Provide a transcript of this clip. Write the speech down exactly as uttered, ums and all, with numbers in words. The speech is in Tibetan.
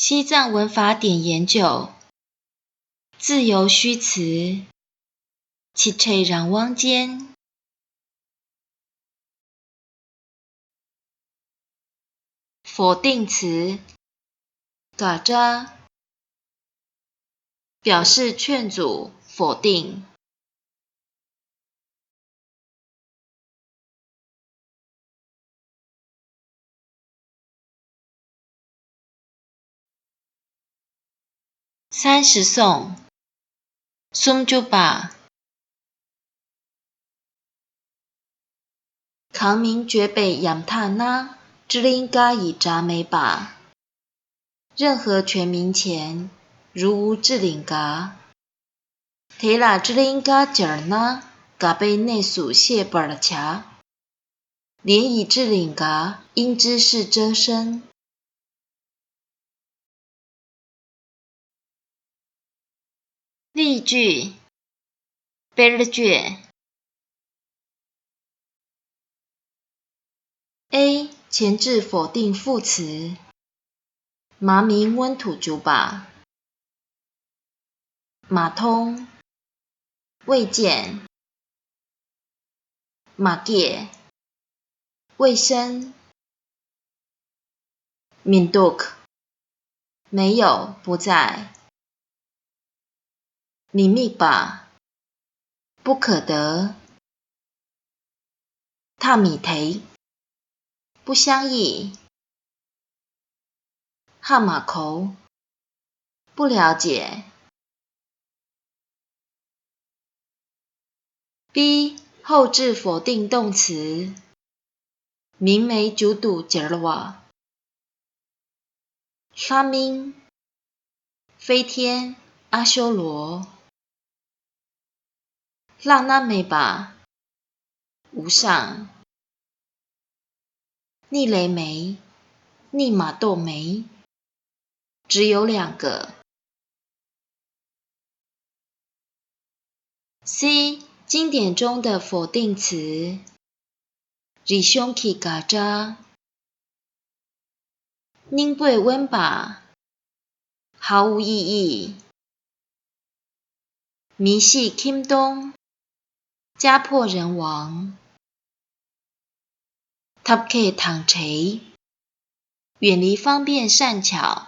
西藏文法典研究，自由虚词，ཆེ་ཕྲའི་རང་དབང་ཅན།否定词，ག་སྒྲ། 表示劝阻、否定。 三十颂，སུམ་ཅུ་པ། གང་མིང་བརྗོད་པའི་ཡ་མཐའ་ན་ཏྲི་ལིང་ག་ཡི་སྒྲ་མེད་པ། 任何全名前如无至领嘎。 དེ་ལ་ཏྲི་ལིང་ག་སྦྱར་ན་ག་པའི་གནས་སུ་ཤེས་པར་བྱ། 连以至领嘎应知是遮声。 例句，དཔེར་བརྗོད། A. 前置否定副词，མ་མིང་མངོན་དུ་འཇུག་པ། མ་མཐོང་། 未见。 མ་སྐྱེས། 未生。མི་འདུག没有，不在。མི་དམིགས་པ། 不可得。ཐ་མི་དད། 不相应。ཧ་མ་གོ། 不了解。 B. 后置否定动词，མིང་མའི་མཇུག་ཏུ་སྦྱར་བ། ལྷ་མིན། 飞天、阿修罗。 ལྷག་མ་མེད་པ། 无上。གཉིས་ལས་མེད། གཉིས་མ་གཏོགས་མེད། 只有两个。 C. 经典中的否定词，རིག་གཞུང་གི་ག་སྒྲ། སྙིང་པོས་དབེན་པ། 毫无意义。མི་ཤེས་ཁྱིམ་སྟོང་། 家破人亡。 ཐབས་མཁས་དང་བྲལ། 远离方便善巧。